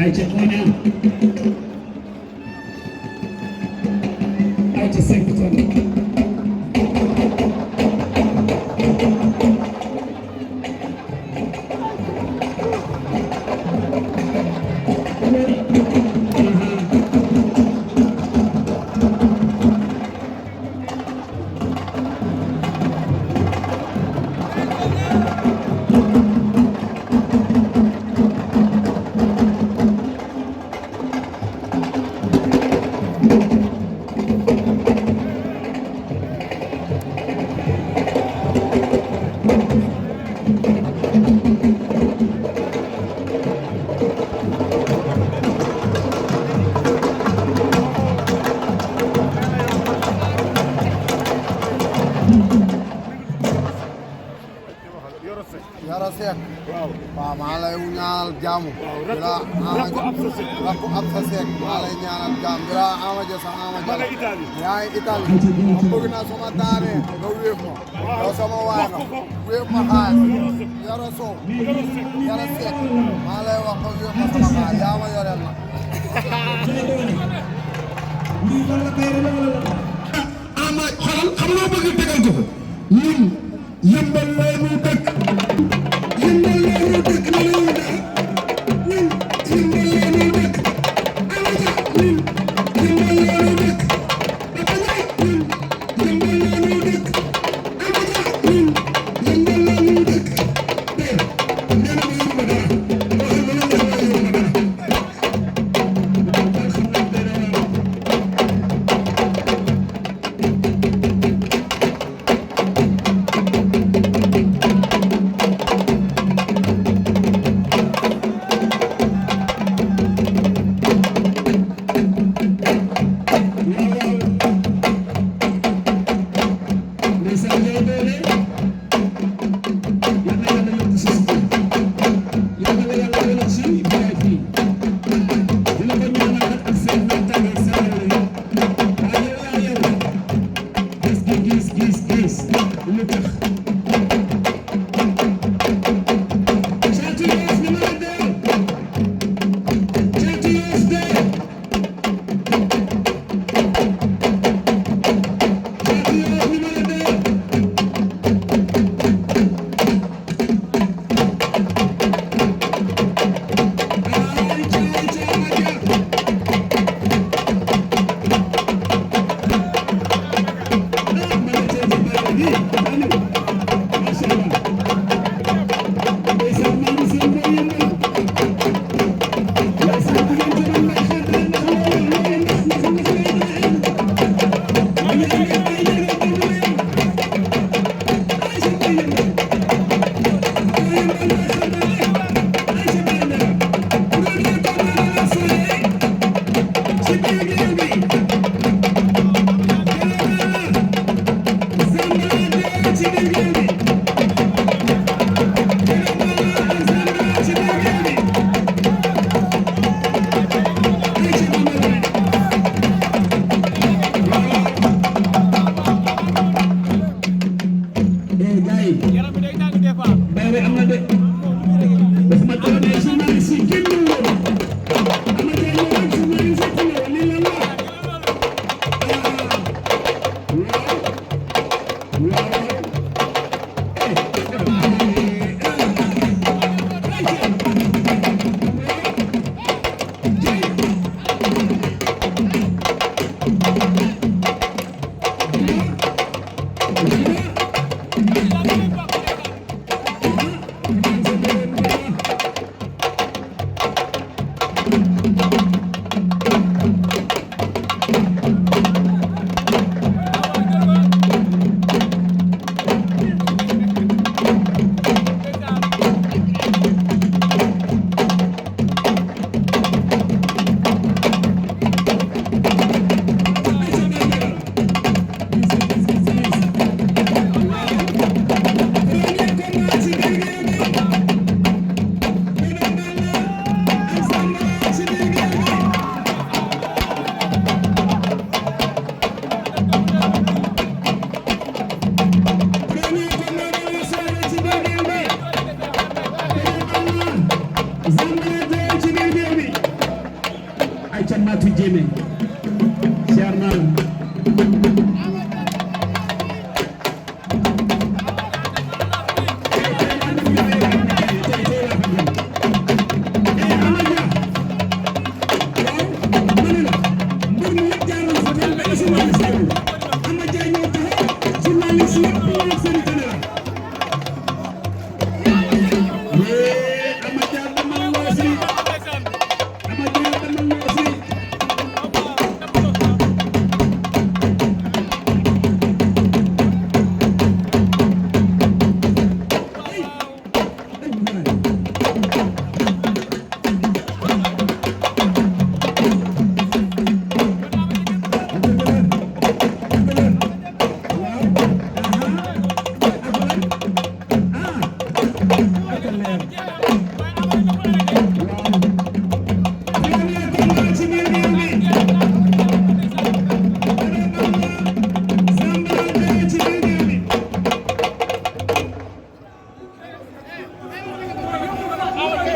ay ca mooy naan ay ca 5 tonnes Yoro Seck waaw maa lay ñaanal jàmm rakku Absa Seck maa lay ñaanal jàmm dira Ama Dia sax Ama Dia yaa ngi Italie ma bëgg naa sama daane nga wéef ma yow sama waay nga wéef ma xaalis Yoro Sow Yoro Seck maa lay wax nga wéef ma sama xaalis yaa ma yoreel na ama xoolal xam nga bëgg tegal ko ñun yëmbal lay mu dëkk yëmbal lay mu dëkk na la ñu daal ñun yëmbal lay mu dëkk alata ñun yëmbal lay mu dëkk Papa Ndiaye ñun yëmbal lay mu dëkk alata ñun yëmbal lay mu dëkk dégg nga nee na ma yóbbu dara waxal ma ne ma yóbbu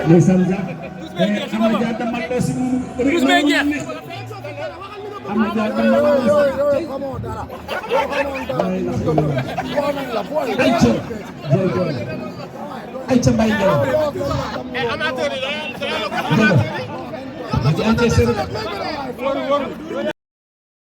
ndeysaan ja ama ja dama do si mu ama ja dama do ay ca mbay ngeen